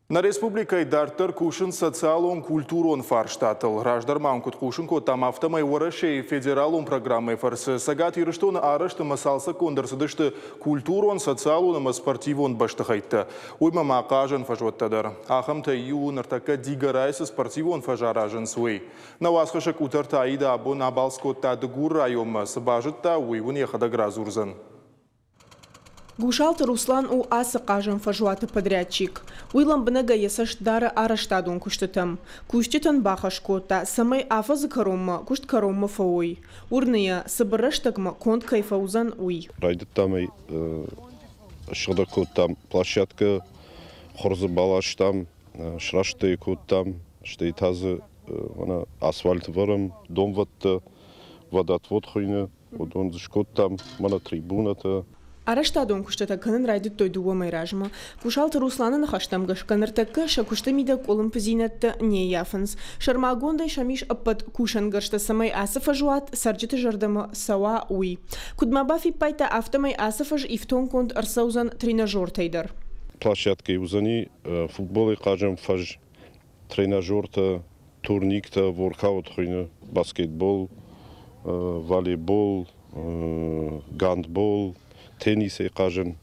Нӕ республикӕйы дарддӕр кусынц социалон-культурон фарстатыл. Раздӕр ма уын куыд хъусын кодтам, афтӕмӕй Уӕрӕсейы федералон программӕйы фӕрцы Цӕгат Ирыстоны арӕзт ӕмӕ цалцӕггонд ӕрцыдысты культурон, социалон ӕмӕ спортивон бӕстыхӕйттӕ. Уыимӕ ма хъазӕн фӕзуӕттӕ дӕр. Ахӕмтӕй иу у ныртӕккӕ Дигорайы цы спортивон фӕз аразынц, уый. Нӕ уацхӕссӕг Къутӕрты Аидӕ абон абалц кодта Дыгуры районмӕ, цы базыдта, уый уын йӕхӕдӕг радзурдзӕн. Гусалты Руслан у ацы хъазӕн фӕзуаты подрядчик. Уый лӕмбынӕгӕй йӕ цӕст дары арӕзтадон куыстытӕм. Кусджытӕн бахӕс кодта, цӕмӕй афӕдзы кӕронмӕ куыст кӕронмӕ фӕуой. Уырны йӕ, цыбыр рӕстӕгмӕ конд кӕй фӕуыдзӕн, уый. Райдыдтам ӕй, ссыгъдӕг кодтам площадкӕ, хуыр дзы баластам, сраст ӕй кодтам, стӕй та дзы асфальт ӕвӕрӕм, донвӕдтӕ, водоотвод хуыйны. Уыдон дзы скодтам мӕнӕ трибунӕтӕ. Арӕзтадон куыстытӕ кӕнын райдыдтой дыууӕ мӕй размӕ. Гусалты Русланы ныхӕстӕм гӕсгӕ ныртӕккӕ сӕ куысты мидӕг къуылымпыдзинӕдтӕ не ййафынц. Сӕрмагондӕй сӕм ис ӕппӕт кусӕнгӕрзтӕ, цӕмӕй ацы фӕзуат цӕрджыты зӕрдӕмӕ цӕуа, уый. Куыд ма бафиппайдта, афтӕмӕй ацы фӕз ифтонггонд ӕрцӕудзӕн тренажертӕй дӕр. Площадкӕйы уыдзӕни футболӕй хъазӕн фӕз, тренажертӕ, турниктӕ, воркаут хуыйны, баскетбол, волейбол, гандбол, теннисӕй хъазын.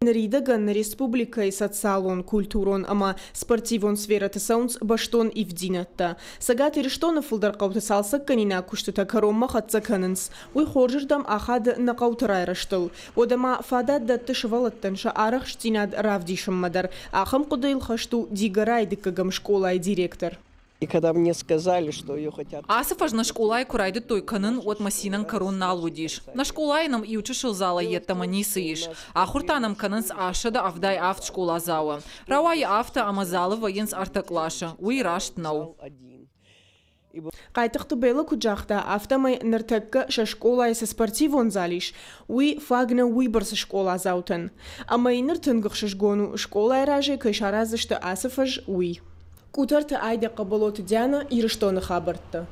Ныридӕгӕн нӕ республикӕйы социалон, культурон ӕмӕ спортивон сферӕты цӕуынц бӕстон ивддзинӕдтӕ. Цӕгат Ирыстоны фылдӕр хъӕуты цалцӕггӕнинаг куыстытӕ кӕронмӕ хӕццӕ кӕнынц. Уый хорзырдӕм ахады нӕ хъӕуты райрӕзтыл. Уӕдӕ ма фадат дӕтты сывӕллӕттӕн сӕ арӕхстдзинад равдисынмӕ дӕр. Ахӕм хъуыдыйыл хӕст у Дигорайы дыккӕгӕм скъолайы директор. И когда мне сказали, что ее хотят... Ацы фӕз нӕ скъолайы куы райдыдтой кӕнын, уӕд мӕ цинӕн кӕрон нал уыдис. Нӕ скъолайы нӕм иу чысыл залӕй йеддӕмӕ ницы ис. Ахуыр та нӕм кӕнынц 177 скъоладзауы. Рауайы афтӕ, ӕмӕ залы вӕййынц ӕртӕ къласы. Уый раст нӕу. Хъайтыхъты Беллӕ куыд загъта, афтӕмӕй ныртӕккӕ сӕ скъолайы цы спортивон зал ис, уый фаг нӕу уыйбӕрц скъоладзаутӕн. Ӕмӕ йын ныр тынг ӕхсызгон у, скъолайы разӕй кӕй сараздзысты ацы фӕз, уый. Къутӕрты Айдӕ Хъӕбӕлоты Дианӕ, Ирыстоны хабӕрттӕ.